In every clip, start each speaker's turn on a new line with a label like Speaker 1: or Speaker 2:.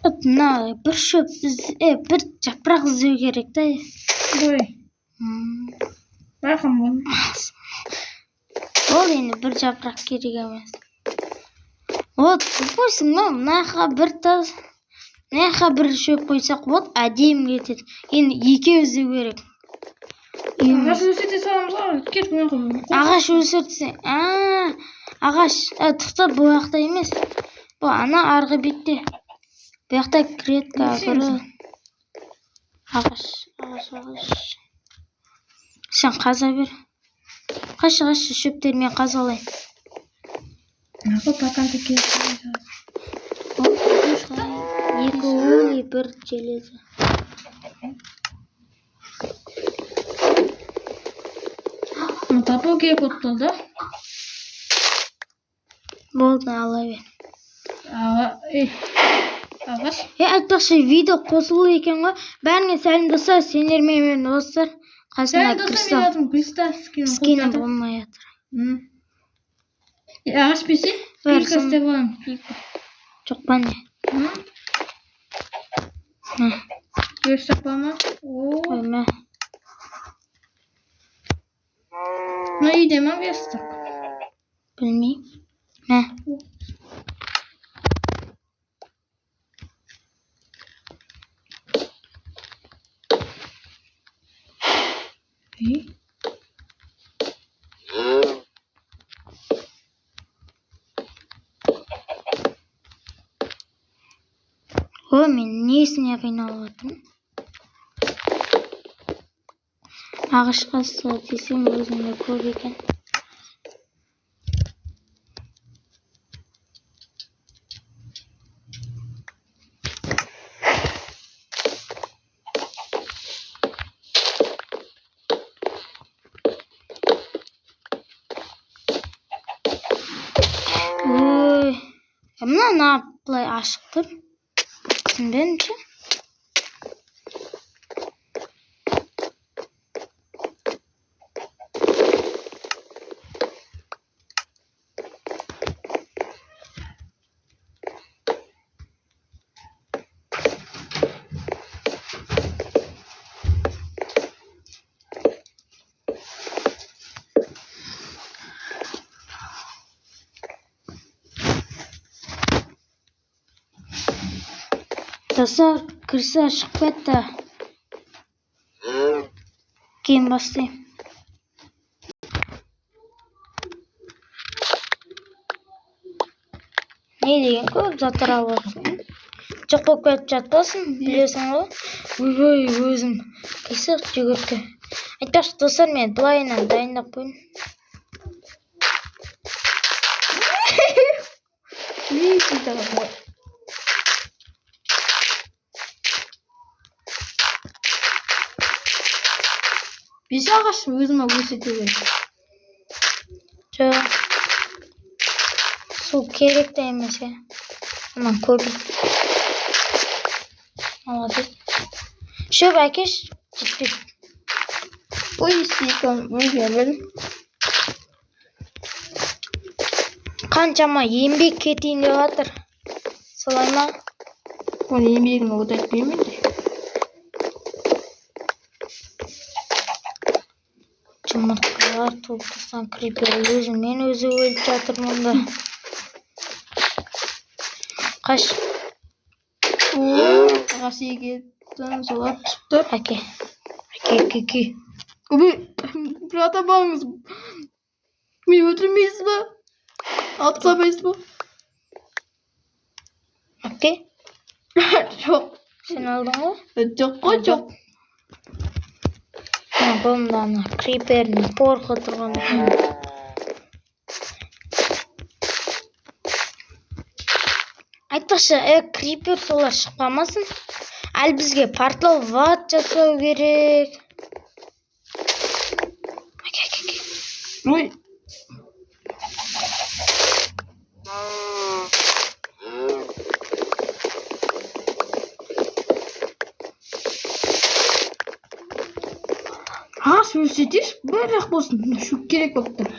Speaker 1: Мына бір шөп, бір жапырақ іздеу керек та.
Speaker 2: Ой. Байқам оны.
Speaker 1: Ол енді бір жапырақ керек емес. Вот, тупойсың ба? Мына жаққа бір тас, мына жаққа бір шөп қойсақ вот әдемі кетеді. Енді екеу іздеу керек.
Speaker 2: Ағаш өсірте саламыз ғой. Кет мына жаққа.
Speaker 1: Ағаш өсіртсе, ағаш, тоқта, бұл жақта емес. Бұл ана арғы бетте. Бұл жақта клетка,
Speaker 2: Не
Speaker 1: бір ағаш, ағаш, ағаш. Сен қаза бер. Қашы, қашы, шөптермен қаза алайын.
Speaker 2: Мына паканты керек.
Speaker 1: Екі угли, бір железо.
Speaker 2: Мына тапу керек болып тұр да.
Speaker 1: Болды, ала бер.
Speaker 2: Ағаш.
Speaker 1: Айтпақшы, видео қосылу екен ғой. Бәріңе сәлем достар, сендермен мен достар. Қасында
Speaker 2: Сәлем достар,
Speaker 1: Кристалл.
Speaker 2: менің атым Кристалл. Скині
Speaker 1: Скині
Speaker 2: қосып жатыр.
Speaker 1: болмай жатыр.
Speaker 2: Ағаш берсе,
Speaker 1: Бәрі
Speaker 2: килька
Speaker 1: сон-
Speaker 2: істеп аламын, килька.
Speaker 1: Жоқ па не? Мә.
Speaker 2: Верстак бар ма? О.
Speaker 1: Ой, мә.
Speaker 2: Мына үйде ма верстак?
Speaker 1: Білмеймін. Мә.
Speaker 2: Ей.
Speaker 1: О, мен несіне қиналып жатырмын? Ағаш қазса десем өзімде көп екен. Ой, мына неғып былай ашық тұр? Түсінбедім ше. Достар, кірсе шығып кетті. Кейін бастаймын. Не деген көп заттар алып отырсың. Жоқ болып кетіп жатпасын, білесің ғой. Ойбай, өзім қисық жүгіртті. Айтпақшы, достар, мен былайынан дайындап қойдым.
Speaker 2: Не істейді ғой? Бес ағаш өзіме өсете бер.
Speaker 1: Жоқ. Су керек те емес, иә. Ана көбейт. Молодец. Шөп әкеш, жетпейді.
Speaker 2: Ой, сүйкім, өлгенмін.
Speaker 1: Қаншама еңбек кетейін деп жатыр. Солай ма?
Speaker 2: Оның еңбегін от айтпаймын енді.
Speaker 1: Жұмыртқалар туып тұрсаң, крипер өзімен өзі өліп жатыр мұнда. Қаш.
Speaker 2: О, ағаш егетін солар түсіп тұр.
Speaker 1: Әке. Әке, әке, әке.
Speaker 2: Ой, бір ата бағыңыз. Мені өлтірмейсіз ба? Атып салмайсыз ба?
Speaker 1: Әке?
Speaker 2: Жоқ.
Speaker 1: Сен алдың ғой?
Speaker 2: Жоқ қой, жоқ.
Speaker 1: Мына қолымда ана крипердің порқы тұрған екен. Айтпақшы, крипер солар шығып қалмасын. Әлі бізге портал ват жасау керек. Әке, әке, әке.
Speaker 2: Ой. Ағаш өсетеші, бір-ақ болсын. Мына шөп керек болып тұр.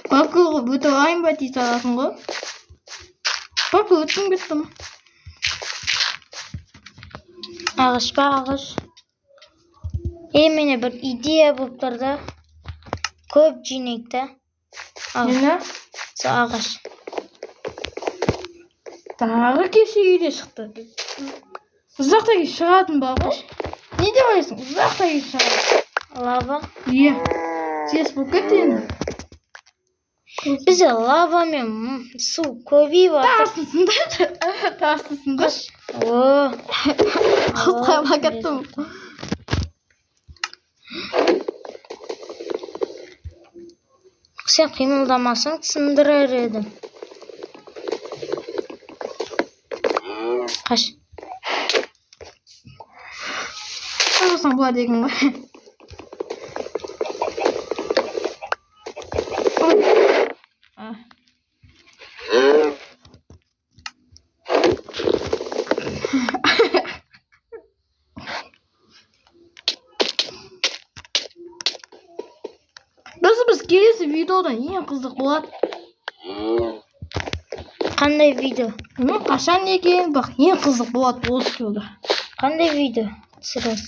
Speaker 2: Бакыл қойып өтіп алайын ба дей саласың ғой. Папа, өткім кетті ма?
Speaker 1: Ағаш па, ағаш? Е, менде бір идея болып тұр да. Көп жинайық та. Ағаш.
Speaker 2: Нені?
Speaker 1: Сол ағаш.
Speaker 2: Тағы кеше үйде шықты. Ұзақта кейін шығатын ба ғой? Не деп ойлайсың? Ұзақта кейін шығады.
Speaker 1: Лава.
Speaker 2: Иә. Тез болып кетті енді.
Speaker 1: Бізде лава мен су көбейіп жатыр.
Speaker 2: Тағысын сындыршы. Тағысын сындыршы.
Speaker 1: О.
Speaker 2: Құтқарма кеттім.
Speaker 1: Сен қимылдамасаң сындырар едім. Қаш.
Speaker 2: Қашсаң болады екен ғой. Ой. А. Біз келесі видеода ең қызық болады.
Speaker 1: Қандай видео?
Speaker 2: Білмеймін, қашан екен, бірақ ең қызық болады осы жолда.
Speaker 1: Қандай видео түсіресіз?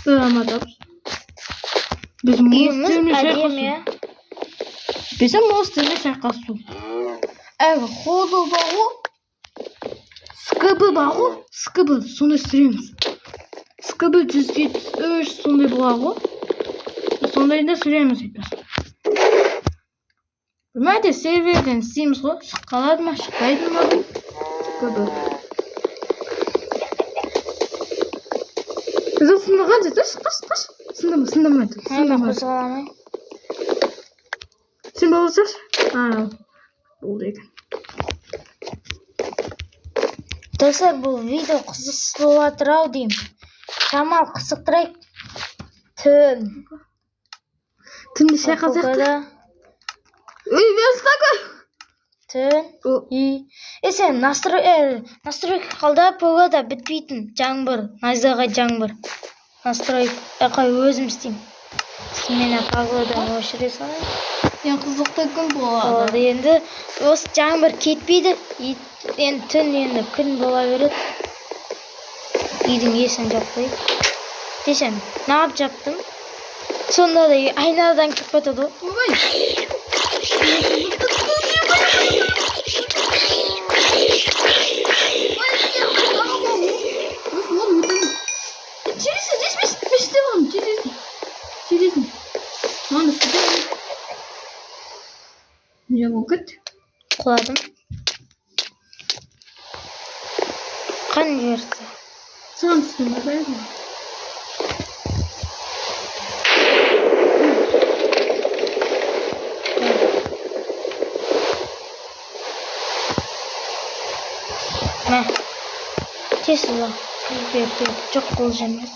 Speaker 2: Бір. Біз
Speaker 1: Үйіміз
Speaker 2: монстрмен
Speaker 1: әдемі,
Speaker 2: шайқасу.
Speaker 1: иә?
Speaker 2: Бізде монстрмен шайқасу. Әлгі Ходо бар ғой, СКБ бар ғой, СКБ сондай түсіреміз. СКБ 173 сондай болады ғой. Сондайында түсіреміз әйтпесе. Білмейді, серверден істейміз ғой. Шығып қалады ма, шықпайды ма? СКБ. Біздің сындырған жерде қаш, қаш. Сындырма, сындырмайды,
Speaker 1: Мен
Speaker 2: сындырмайды.
Speaker 1: қозғала алмаймын.
Speaker 2: Сен болсаңшы. А, болды екен.
Speaker 1: Достар, бұл видео қызықсыз болып жатыр ау деймін. Шамал қызықтырайық. Түн.
Speaker 2: Түнде шайқасақ та.
Speaker 1: Погода.
Speaker 2: Ой, верстак.
Speaker 1: Түн.
Speaker 2: О.
Speaker 1: Үй. Е, сен настройка қалда погода бітпейтін жаңбыр, найзағай жаңбыр. Настройка, қой, өзім істеймін. Смена погоданы өшіре салайын.
Speaker 2: Ең қызықты күн болады.
Speaker 1: Болды, енді осы жаңбыр кетпейді. Енді түн, енді күн бола береді. Үйдің есігін жауып қояйық. Десем, неғып жаптым? Сонда да айнадан кіріп кетеді ғой.
Speaker 2: Ой. Не болып кетті?
Speaker 1: Құладым. Қан жіберді.
Speaker 2: Саған түстім ба, бәрі?
Speaker 1: Мә. Тез ұзақ. Кіріп бер. Жоқ, қол жемес.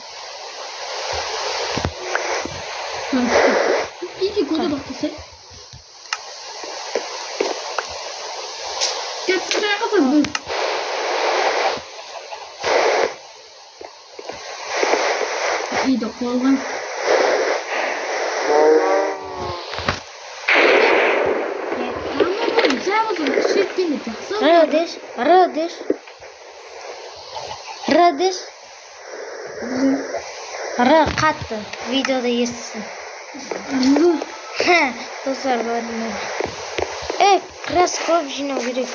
Speaker 2: Иди, куда бақтасай? Кеп, шайқасыз біз. Үйді қолған.
Speaker 1: Р деш, Р деш. Р деш. Р қатты. Видеода естісін. Достар, көрдіңдер. Е, крас көп жинау керек.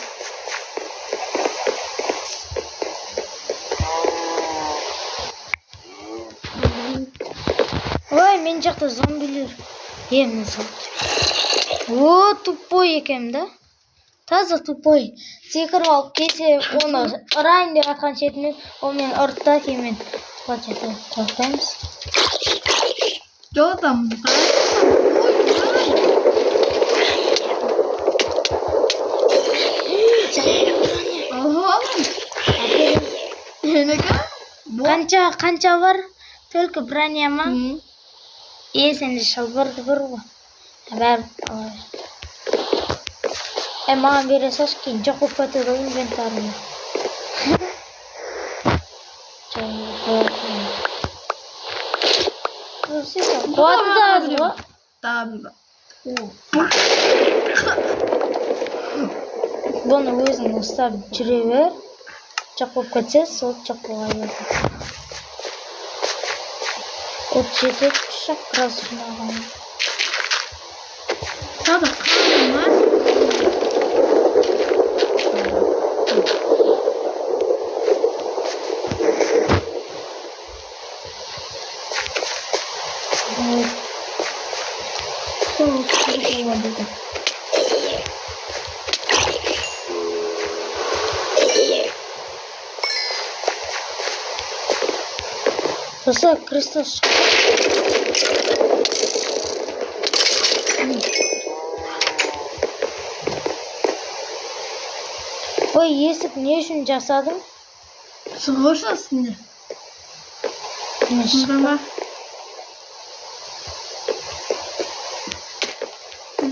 Speaker 1: Ой, мен жақта зомбилер. Е, мен салып. О, тупой екенмін да. Таза тупой. Секіріп алып келсе, оны ұрайын деп атқан шетінен, ол мені ұрды да, кейін мен құлап жатып қорқамыз.
Speaker 2: Жоқ, там, ой, ой. Ага. Енікі?
Speaker 1: Қанша бар? Только броня ма? Е, сенде шалбарды бар ғой. Бәрі ала бер. Е, маған бере салшы, кейін жоқ болып кетеді ғой инвентарымда. Қуаты да аз ғой.
Speaker 2: Тағы бір бар.
Speaker 1: Бұны өзің ұстап жүре бер. Жоқ болып кетсе, сол жоқ бола берді. 37 үш-ақ градус жинаған.
Speaker 2: Сада қалмас. Сол болады.
Speaker 1: Достар, кристалл шықты. Ой, есік не үшін жасадың?
Speaker 2: Шығушы үстінде.
Speaker 1: Міне шықты.
Speaker 2: Ба?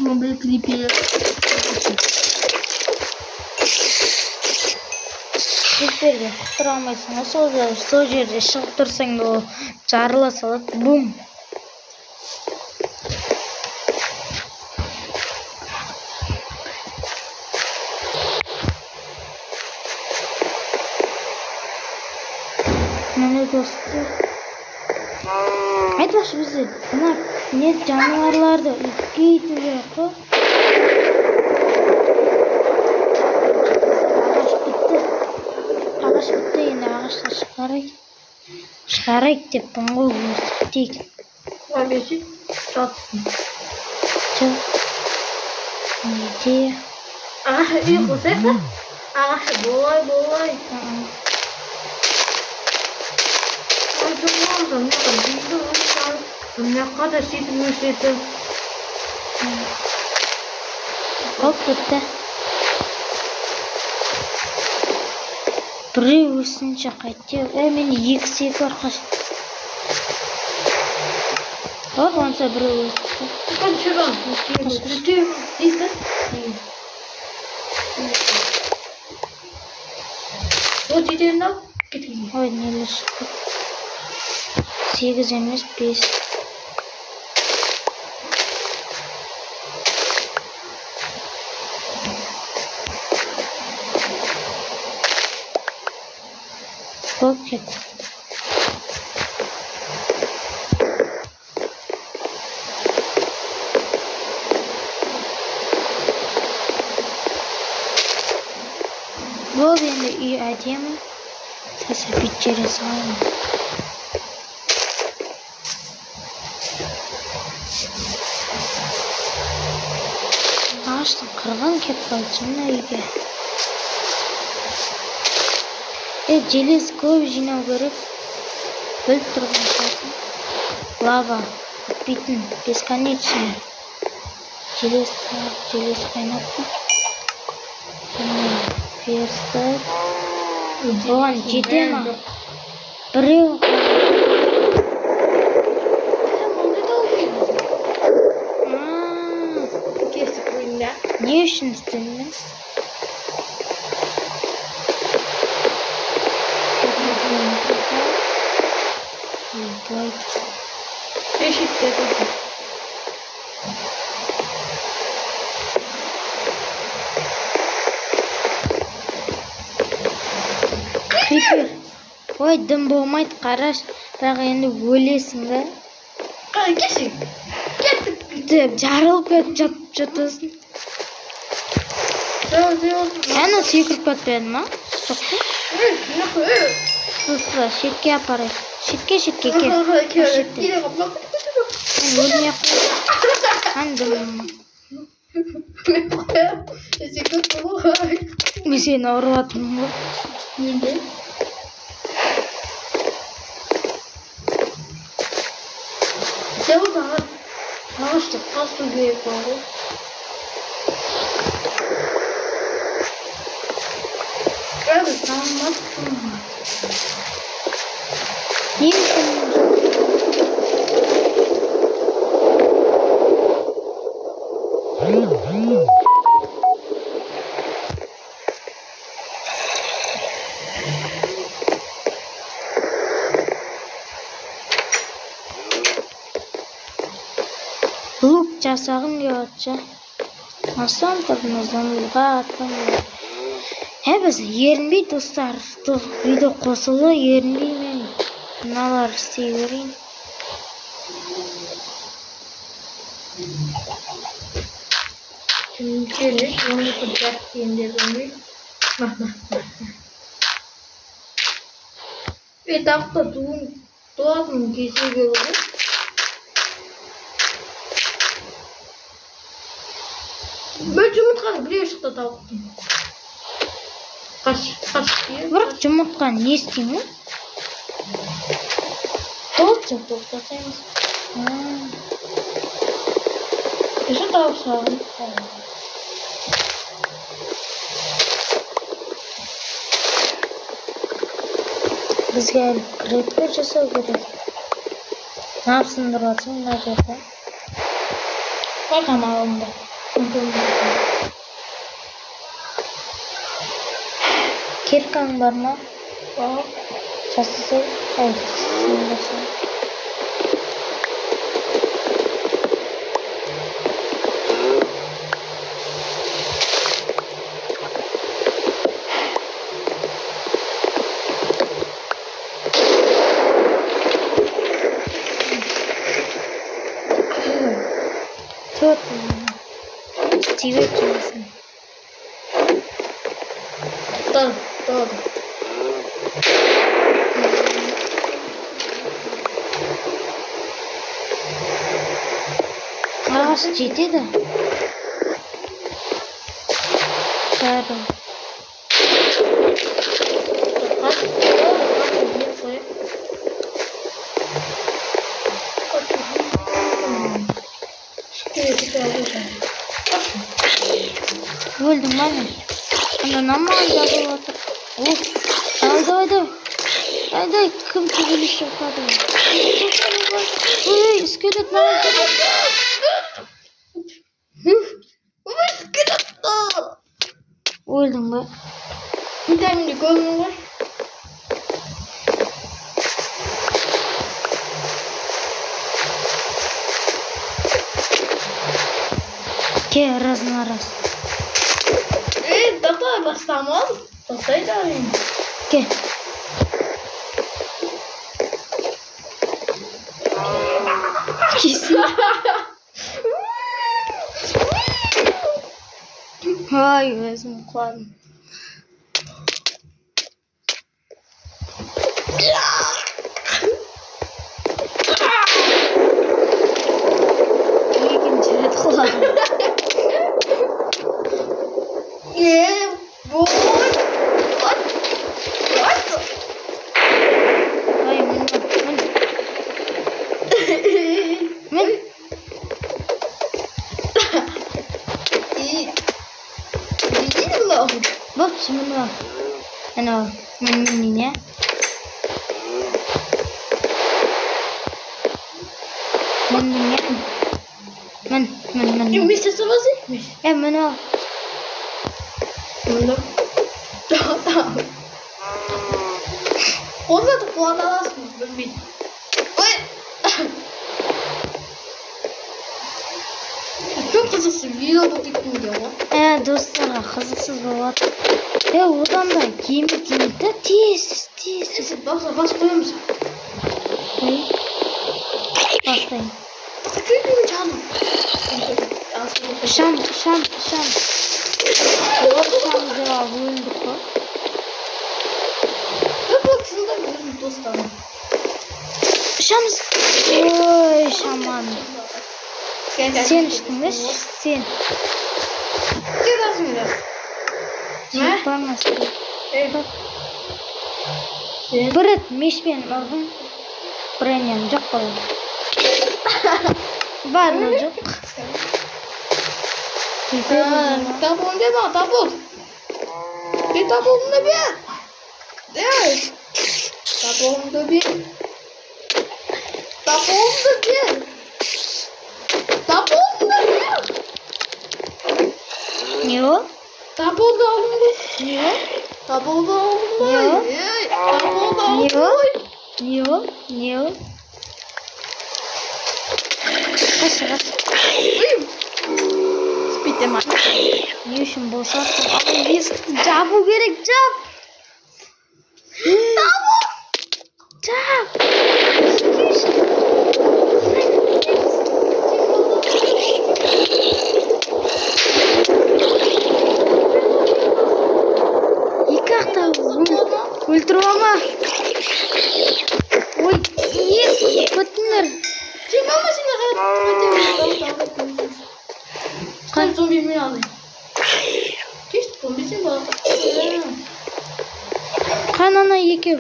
Speaker 2: Зомби крипер.
Speaker 1: Криперге құтыра алмайсың ғой, сол жерде шығып тұрсаң да ол жарыла салады. Бум. Міне достар. Айтпақшы, бізде мына не жануарларды үлкейту керек қой. Ағаш бітті. Ағаш бітті, енді ағашты шығарайық. Шығарайық деппін ғой, өсіртейік.
Speaker 2: Берші, жатсын.
Speaker 1: Жоқ. Неде?
Speaker 2: Ағаш үй қосайық та? Ағашы болай. Мына жаққа да сөйтіп өседі.
Speaker 1: Хоп, бітті. Біреу өсінше қайтте. Менде екі сүйек бар, қаш. Оп, онса біреу өсті.
Speaker 2: Үшеу. Дейсің? О, жетеді мынау? Кеткен.
Speaker 1: Ой, нелер шықты. 8 емес, 5. Болып кетті. Болды, енді үй әдемі. Сәл бүйтіп жібере салайын. Ағаштың қырғын кеп қалды мына үйге. Желез көп жинау керек. Біліп тұрған шығарсың. Лава бітпейтін, бесконечный. Желез, желез қайнатты. Міне верстак. Оған жете ма? Біреу. Не үшін істедім? Былай тұрсын. Крипер. Ой, дым болмайды, қараш. Бірақ енді өлесің да.
Speaker 2: Кешір. Кеттік.
Speaker 1: Деп жарылып кетіп жатасың. Әне секіріп кетпеді ма? Жоқ па? Достар, шетке апарайық. Шетке, шетке, кел. Шетте. Өлмей ақ қой. Әне дым болмайды. Мен сені ұрып жатырмын ғой.
Speaker 2: Неге? Ағашты қасу керек бар ғой. Бәрі салмаспын.
Speaker 1: Не үшін? Лук жасағым келіп жатыр. Астан тұрмыз, зомбиға атқым келіп. Біз ерінбей достар, видео қосылды, ерінбей мен мыналар істей берейін.
Speaker 2: Тақта туатын кесе келді ғой. Бір жұмыртқаны біреу шықты тауықтың. Қаш, қаш.
Speaker 1: Бірақ жұмыртқаны не істеймін? Толық тоқтасаймыз.
Speaker 2: Кеше тауық сағын.
Speaker 1: Бізге әлі креппер жасау керек. Неғып сындырып жатсың мына жерде?
Speaker 2: Байқам алымда.
Speaker 1: Киркаң бар ма?
Speaker 2: Бар.
Speaker 1: Жасасай, ай, сындырсай. Төрт істей жұмысын.
Speaker 2: Тұр.
Speaker 1: Ағаш жетеді. Бәрі. Өлдім ба мен? Анда нормально жабылып отыр. О, давай, давай, давай. Давай, давай, кім төбелесіп жатады? Ой, скелет маған
Speaker 2: Ой, скелет.
Speaker 1: Өлдің ба?
Speaker 2: Витаминді көбін ғой.
Speaker 1: Ке, раз на раз.
Speaker 2: Давай бастамал. Бастай да енді.
Speaker 1: Ке. Кесін. Ай, өзім құладым. Екінші рет құладым. Ай, мін, мін. Мін. Бопсы, мін бар. Анау, мін, мін, не? Мін, мін, не? Мін, мін, мін.
Speaker 2: Вместе с вами?
Speaker 1: Мін ал.
Speaker 2: Мін. Қозады қуана аласың, білмей. Ой! Çok қызықсыз видео болып кеттің де ғой.
Speaker 1: Достарға қызықсыз болады. Одан да кеме тимейді да, тез, тез.
Speaker 2: Бас, бас қоямыз.
Speaker 1: Ой. Бастайын. Шам, шам, шам. Шам деп алып өлдік қой.
Speaker 2: Өзім достарым.
Speaker 1: Шамыз. Ой, шаман. Сен іштің бе? Сен.
Speaker 2: Мә?
Speaker 1: Бармас. Бір рет мешпен ұрдым. Броням жоқ қой. Бар ма жоқ?
Speaker 2: Табылым бер маған, табыл. Бер табылымды бер. Ей! Табылымды бер. Табылымды бер. Табылымды бер.
Speaker 1: Не ол?
Speaker 2: Табылды алдым ғой.
Speaker 1: Не ол?
Speaker 2: Табылды алдым ғой.
Speaker 1: Не ол?
Speaker 2: Ей, табылды алдым
Speaker 1: Не ол?
Speaker 2: ғой.
Speaker 1: Не ол? Не ол? Қаш, қаш.
Speaker 2: Түспейді ма?
Speaker 1: Не үшін босаттым? Ана есікті жабу керек, жап. Жабу. Жап. Не үшін? Екі ақ та өлтіріп алма. Ой, екі өтіңдер.
Speaker 2: Сен мама сені қайтемін. Қай зомби мен алайын. Кеш зомби сен бала.
Speaker 1: Қан ана екеу.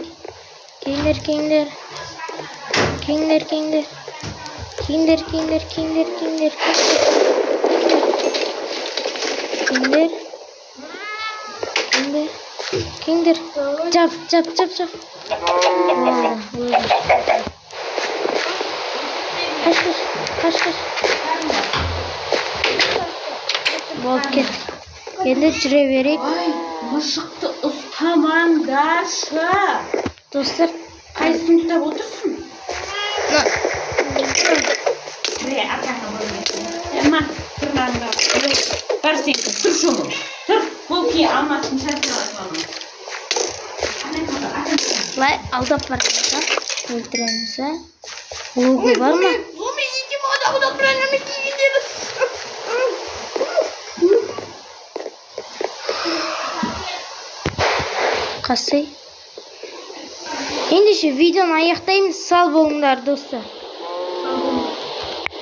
Speaker 1: Келіңдер, келіңдер. Келіңдер, келіңдер. Келіңдер, келіңдер, келіңдер, келіңдер, келіңдер. Келіңдер. Келіңдер. Жап, жап, жап, жап. Өлді, өлді. Қаш, қаш, қаш, қаш. Болып кеттік. Енді жүре берейік.
Speaker 3: Ай, мысықты ұстамаңдаршы.
Speaker 1: Достар,
Speaker 3: Қайсысын ұстап отырсың?
Speaker 1: мына
Speaker 3: Тіре, атаңа бөлмесін. Ема, тырнағыңа. Бар сен, тұр шомыл. Тұр, бол ки, алмасын шашына алма.
Speaker 1: Былай алдап барамыз, а? Өлтіреміз, а? Лугы бар ма?
Speaker 2: Зомби екі маған броняны кигендер.
Speaker 1: Қасай. Ендеше видеоны аяқтаймыз. Сау болыңдар, достар.